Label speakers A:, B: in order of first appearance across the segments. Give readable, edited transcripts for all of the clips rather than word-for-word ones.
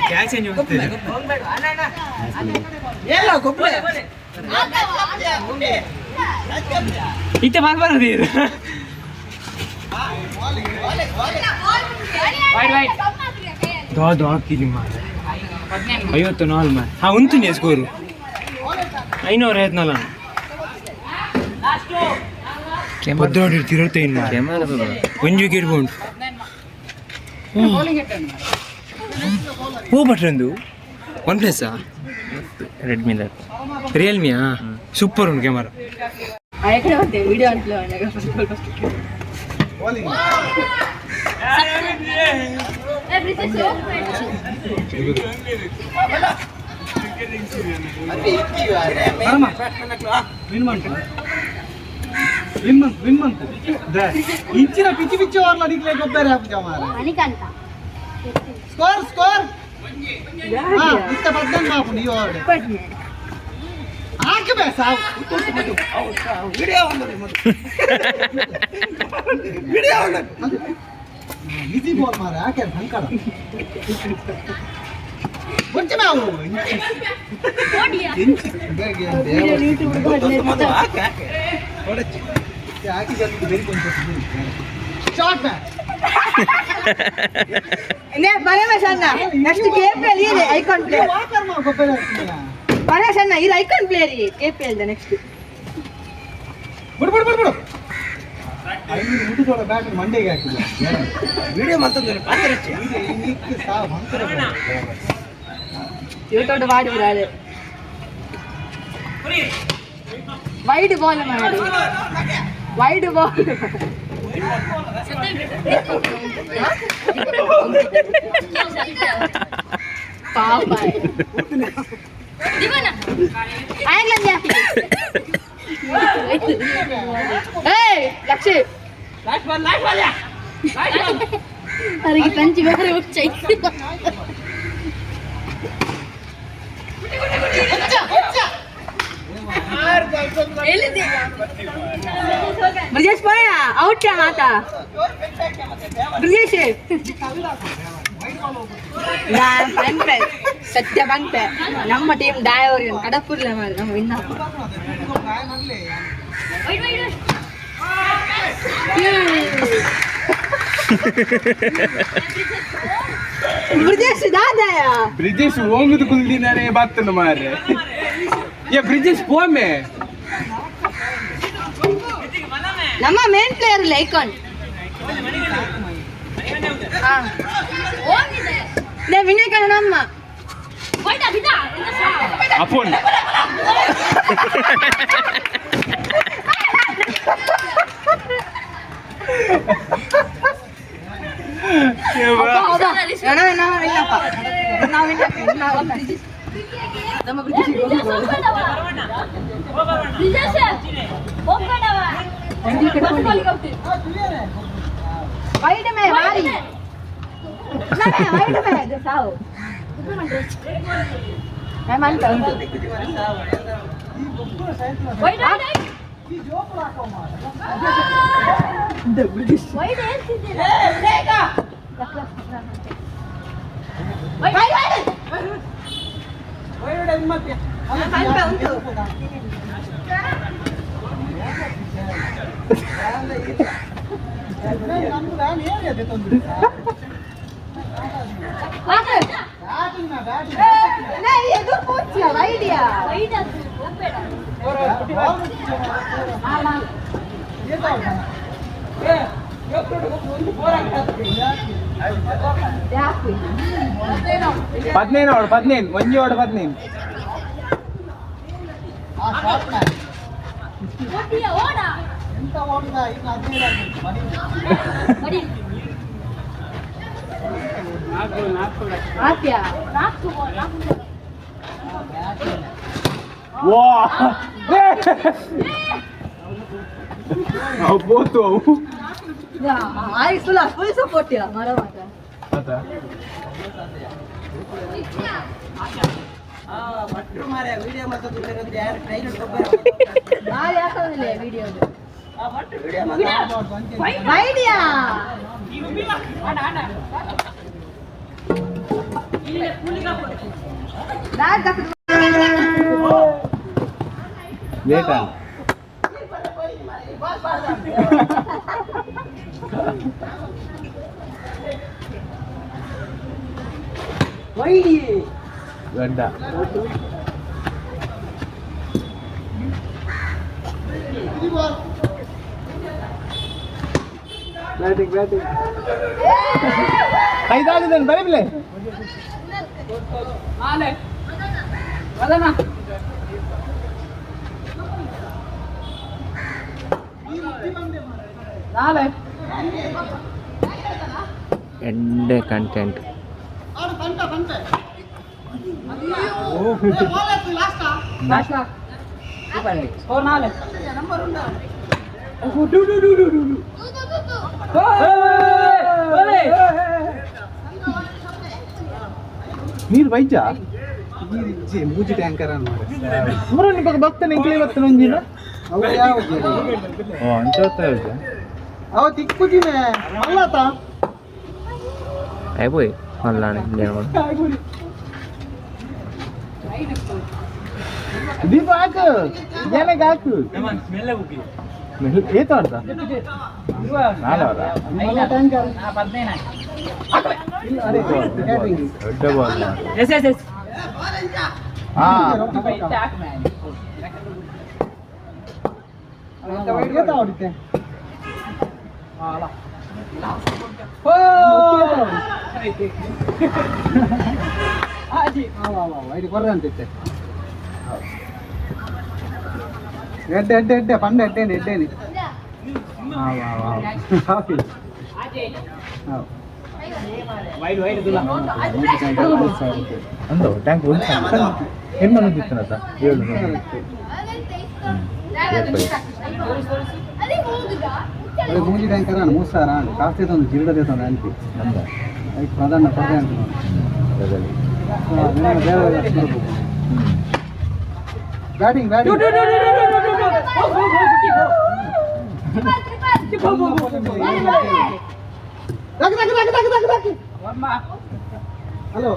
A: Catch ಇತ್ತೆ ball ಇದು. Wide wide. Dadu ಹಾಕಿದಿ ಮಾರೆ. 54 ಮಾರೆ. ಹಾ, ಉಂತುನಿ ಸ್ಕೋರು 554. 12 ತಿರುತ್ತೈನ್ ಮಾರೆ. ಒಂಜಿ ವಿಕೆಟ್ ಬೋಂಡು ಹೋ ಭಟ್ರಂದು ಒನ್ ಪ್ಲಸ್ಸಾ?
B: ರೆಡ್ಮಿ.
A: ರಿಯಲ್ಮಿಯಾ? ಸೂಪರ್ ಉಂಟು ಕ್ಯಾಮರಾ.
C: ವಿಡಿಯೋ ಅಂತ.
D: ಇಂಚಿನ ಪಿಚ್ಚಿ ಪಿಚ್ಚಿ ಓರ್ಲ ನಿಕ್ಲೆ ಗೊಬ್ಬರ ಹಾಕುಜ ಮಾರೆ.
E: ಮಣಿಕಂತ.
D: ಸ್ಕೋರ್ ಸ್ಕೋರ್, ಹಾ, ಇತ್ತ 18 ಮಾಪು ನೀವು ಓರ್ಡೆ ಹಾಕಬೇ ಸಾವು. ವಿಡಿಯೋ ಈಸಿ ಬಾಲ್ ಮಾರೆ, ಹಾಕೆ ಸಂಕಡ ಕೊಂಚ ನಾವು. Short man.
C: ಪರಮೇಶ್ ಅಣ್ಣ, ನೆಕ್ಸ್ಟ್ ಕೆಪಿಎಲ್ ಇದೆ ಐಕಾನ್ ಪ್ಲೇಯರ್.
D: ವಾಕರ್ ಮಾ ಗೊಬ್ಬರ ಹಾಕ್ತೀಯ.
C: ಪರಮೇಶ್ ಅಣ್ಣ, ಇದು ಐಕಾನ್ ಪ್ಲೇಯರ್ ಕೆಪಿಎಲ್ ನೆಕ್ಸ್ಟ್.
D: ಬಿಡು ಬಿಡು ಬಿಡು ಬಿಡು. ಐದು ಮುಟ್ಟಿದೋಡ ಬ್ಯಾಟ್ ಮಂಡೆಗೆ ಹಾಕಿಲ್ಲ.
F: ವಿಡಿಯೋ ಮತ್ತೊಂದು.
D: ಸಾವು ಅಂತರ.
C: ಇವತ್ತೋಟ ಮಾಡಿ ವೈಡ್ ಬಾಲ್ ಮಾಡಿ, ವೈಡ್ ಬಾಲ್. ಪಾಪ. ಏಯ್ ಲಕ್ಷಿ.
E: ಅವರಿಗೆ ಪಂಚಿ ಬೇರೆ ಹುಚ್ಚೈತಿ.
C: ಬ್ರಿಜೇಶ್ ಪೋಯ ಔಟ್ ಮಾತಾ ಬ್ರಿಜೇಶ್. ಪನ್ಪೆ ಸತ್ಯ ಪನ್ಪೆ, ನಮ್ಮ ಟೀಮ್ ದಾಯವ್ರಿ ಕಡಪುರ್ಲ ಮಾರ್ರೆ, ನಮ್ಮ ವಿನ್.
E: Wide wide.
C: Brijesh ದಾದಾಯ.
G: ಬ್ರಿಜೇಶ್ ಓಂಗುದು ಕುಲ್ದಿನಾರೆ ಬತ್ತನು ಮಾರ್ರೆ. ಏ ಬ್ರಿಜೇಶ್ ಪೋಮೆ.
C: ನಮ್ಮ ಮೇನ್ ಪ್ಲೇಯರ್ ಐಕಾನ್.
E: ಹೋಗಿದೆ.
C: ವಿನಯ್ ಕಣ ನಮ್ಮ.
E: ವೈಡ್ ಅಬಿದಾ.
G: ಅಪೋನ್.
C: ನಾವು ವಿನ್ನಪ್ಪ, ನಾವು ವಿನ್ನಪ್ಪ, ನಮ್ಮ ಬ್ರಿಜೇಶ್.
E: ಬ್ರಿಜೇಶ್ ಹೋಗ್ಬೇಡವ.
C: ವೈಡ್ ಮೇ ಮಾರಿ ವೈಡ್ ಮೇ ಅದು ಸಾವು ಮಂತ ಉಂಟು.
E: ವೈಡ್ ವೈಡ್ ವೈಡ್ ಹೇಳ್ತಿದ್ದೀರಾ? Wide wide.
C: ಉಂಟು.
D: ನಮ್ದು ವ್ಯಾನ್ ಏರಿಯಾ ತಂದು ಬ್ಯಾಟಿಂಗ್ ಬ್ಯಾಟಿಂಗ್.
C: ಎದುರು ಪೋಚಿಯ ವೈಡಿಯಾ.
E: ವೈಡ್ ಅದು ಹೋಗ್ಬೇಡ.
G: 15 ಓಡ್, 15 ಒಂಜಿ ಓಡ್, 15.
E: ಓಡಿಯ ಓಡ.
D: ಎಂತ ಓಡುದ ಇನ್ನು 15 ಆಗ್ಬೇಕು ಮಡಿ.
E: ಬಡಿ.
C: ಆತ್ಯಾ.
E: ನಾಲ್ಕು ಬಾಲ್, ನಾಲ್ಕು ಬಾಲ್.
G: ವಾ, ಅವು ಪೋತು ಅವು.
C: ಆಯ್ ಫುಲ್ ಫುಲ್ ಸಪೋರ್ಟ್ ಮರ ಮಾತ.
G: ಆತ.
F: ಮಾರ್ರೆ, ವಿಡಿಯೋ ಮತ್ತೊಂದು ಯಾರು ಟ್ರೈನ್ ಗೊಬ್ಬರ.
C: ಬಾರಿ ಹಾಕೋದಿಲ್ಲ ವಿಡಿಯೋದು.
F: ವಿಡಿಯೋ.
C: ವೈಡಿಯಾ.
G: ಲೇಟಾ ಗಡ್ಡ
D: ಬ್ಯಾಟಿಂಗ್ ಬ್ಯಾಟಿಂಗ್
G: ಐದಾಗಿದೆ ಬರೀ ಬಿಲೆ
B: ಎಡ್ಡೆ ಕಂಟೆಂಟ್.
G: ನೀರು ಬೈಜ
D: ನೀರು ಇಜ್ಜಿ ಮೂಜಿ ಟ್ಯಾಂಕರ್ ಅನ್ನು
G: ಮೂರನ್ನು ಪಕ್ಕ ಬರ್ತೇನೆ ಇಂಕ್ಲೆ ಬರ್ತೇನೆ ಒಂದಿನ
D: ಅವು ಯಾವ
G: ಓ ಅಂಚ
D: ಅವ ತಿಕ್ಕುಜಿನೆ ಅಲ್ಲತ
B: అయిపోయి మళ్ళీ
G: ದೀಪ ಹಾಕು ಜನಕ್ಕೆ ಹಾಕು ಏತ ಆಡ್ತಾ ನಾನವರ
D: ಟ್ಯಾಂಕರ್ ಇಲ್ಲ ಅರೆ ಕ್ಯಾಟರಿಂಗ್
G: ದೊಡ್ಡ ball
A: S S S
G: ಹಾ
D: ಏತ ಹೊಡಿತೆ ಐದು ಕೊರ್ರೆ ಅಂತಿತ್ತೆ ಎಡ್ಡೆ ಎಡ್ಡೆ ಎಡ್ಡೆ ಪಂಡ ಎಡ್ಡೇನೆ ಎಡ್ಡೇನೆ
G: ಅಂದು ಟ್ಯಾಂಕ್ ಏನು ಮಾಡೋದಿತ್ತನತ ಏಳು
D: ಮೂಜಿ ಟ್ಯಾಂಕರ್ ಮೂರು ಸಾವಿರ ಕಾಸ್ತಿ ತಂದು ಜಿರಡದೆ ತಂದು ಅಂತಿ
G: ಅಂದ
D: ಐದು ಪ್ರಧಾನ ಪದೇ ಅಂತ ಬ್ಯಾಟಿಂಗ್ ಬ್ಯಾಟಿಂಗ್ ಹಲೋ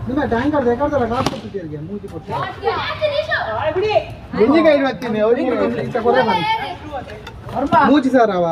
D: ನಿಮ್ಮ ಟ್ಯಾಂಕರ್ ಬೇಕಾದ್ರೆ ಕಾಸು ಕೊಡ್ತಿದ್ದೀರಿಗೆ ಮೂಜಿ ಕೊಡ್ತೀವಿ
G: ಬೆಂಜಿಕಾಯಿ ಬರ್ತೀನಿ ಅವ್ರಿಗೆ
D: ಮೂಜಿ ಸರ್ ಅವ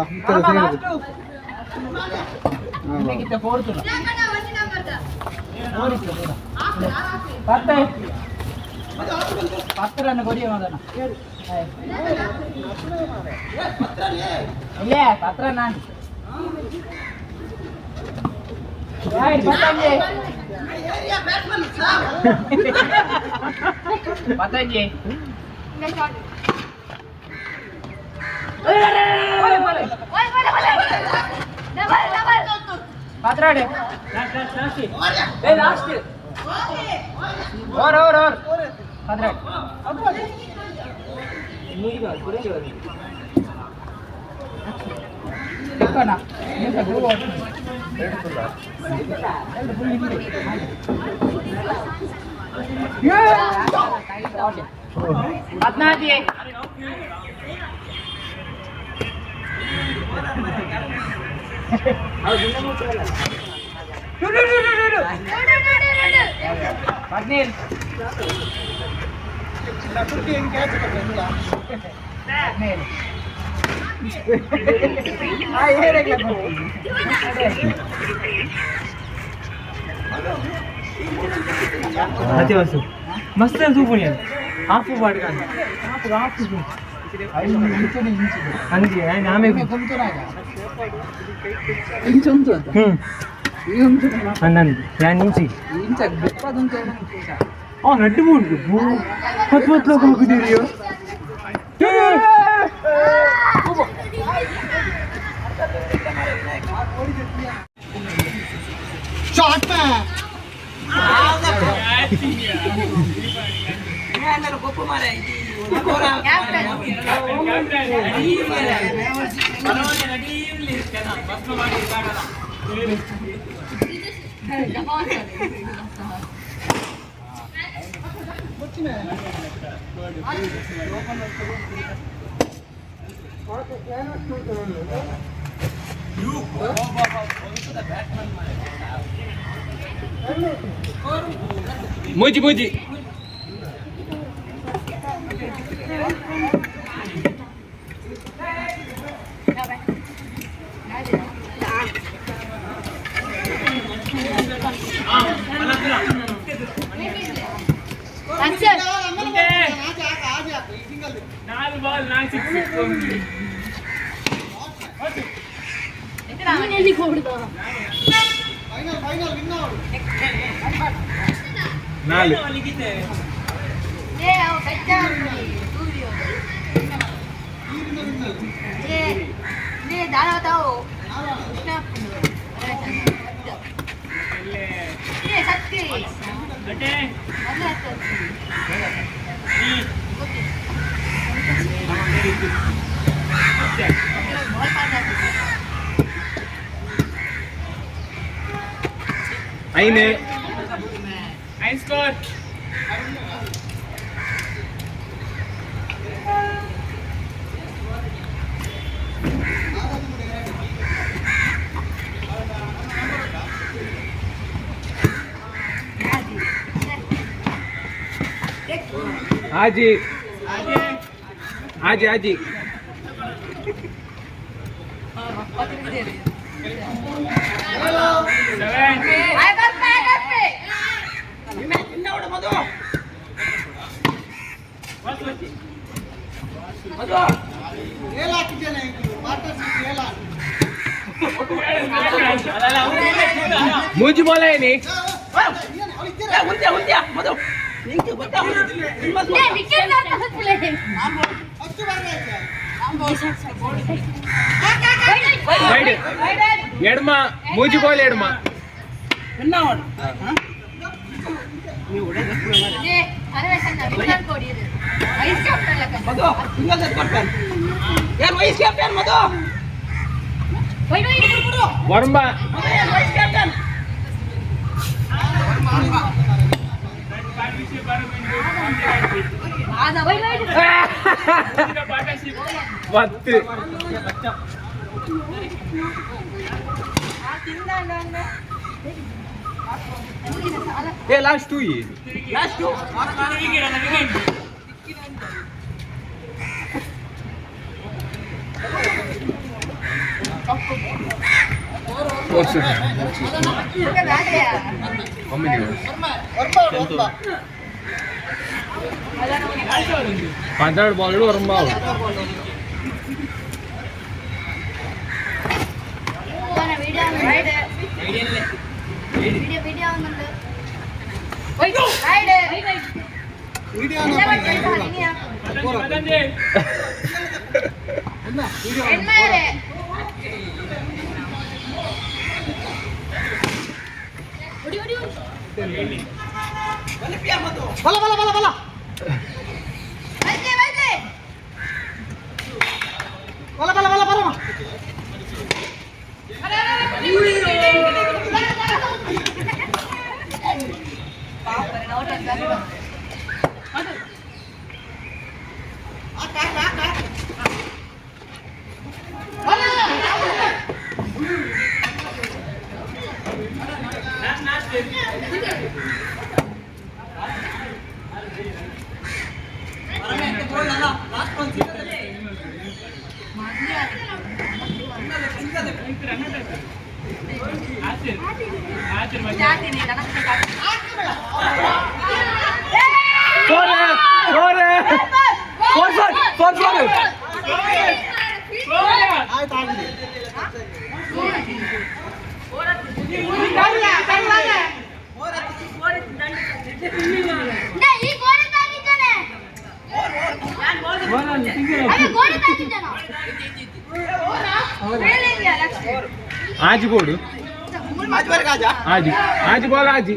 A: ಅತಿ ಮಸ್ತ್ ತೂಪುಣಿ ಹಾಫ್ ಪಾಡ್ಕಾಂಡ್ ಹಾಫ್ ಅಂಜಿ ಆಮೆ ಹನ್ನೊಂದು ಯಾನ್ ಇಂಚಿ ಆ ನಡ್ಡು ಮೂಡು ಪತ್ ಪತ್ ಲೋಕ ಹೋಗಿದ್ದೀರಿ.
D: ಶಾರ್ಟ್
G: ಮೂಜಿ ಮೂಜಿ ನಾಲು ಐನೆ ಐನ್ ಸ್ಕೋರ್ ಆಜಿ ಆಜಿ ಆಜಿ ಮೂಜಿ ಬಾಲ ಏನಿ ಎಡಮ ಮೂಜಿ ಬಾಲ್ ಎಡಮ ವರ್ಮ ಪತ್ತು ಏ last to last to How many hours? 12 ball ಒರಂಬ
D: ಬಲ ಬಲ ಬಲ ಬಲ ಬಲ ಬಲ ಬಲ ಬಲ
G: ಆಜಿ ಬೋಡು ಆಜಿ ಆಜಿ ಬಾಲ್ ಆಜಿ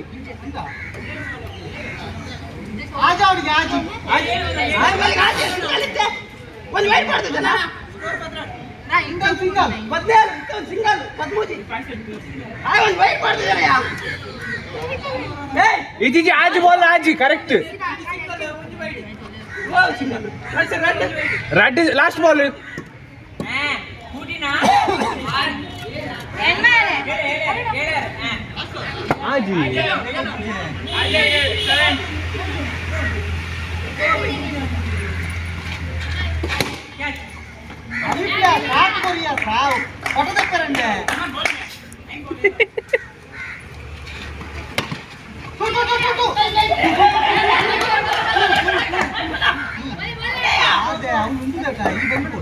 G: ಇಜಿ ಆಜಿ ಬಾಲ್ ಆಜಿ ಕರೆಕ್ಟ್ ರೆಡ್ ಲಾಸ್ಟ್ ಬಾಲ್. ಆಜಿ.
D: ಸಾವು ಪಟದಕ್ಕರಂಡೆ. ಅದೇ ಅವ್ನು ಉಂಟುದಕ್ಕ ಈ ಬಂದ್ಬಿಡು.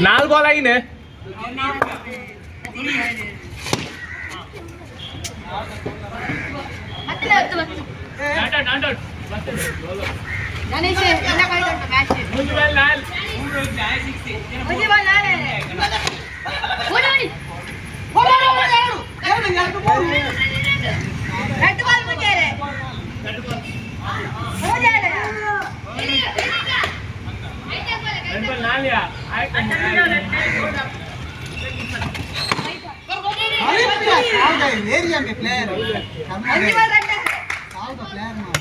G: ನಾಲ್ ಬಾಲ್ ಆಯಿನೆ.
C: ಗಣೇಶ್ ಎಲ್ಲ ಕೈಗೊಂಡು ಮ್ಯಾಚ್. ಒಂಜಿ ಬಾಲ್ ನಾಳೆ.
E: ಓಡೋಡಿ.
D: ಎರಡು, ಎರಡು, ಮೂರು.
C: ரெண்டு ಬಾಲ್ ಮುಂಜಾನೆ ಮುಂಜಾನೆ.
D: ಏರಿಯಾಂಗೆ ಪ್ಲೇಯರ್.
C: ಒಂಜಿ ಬಾಲ್ ರಡ್ಡ.
D: ಸಾವುದ ಪ್ಲೇಯರ್ ಮಾಡು.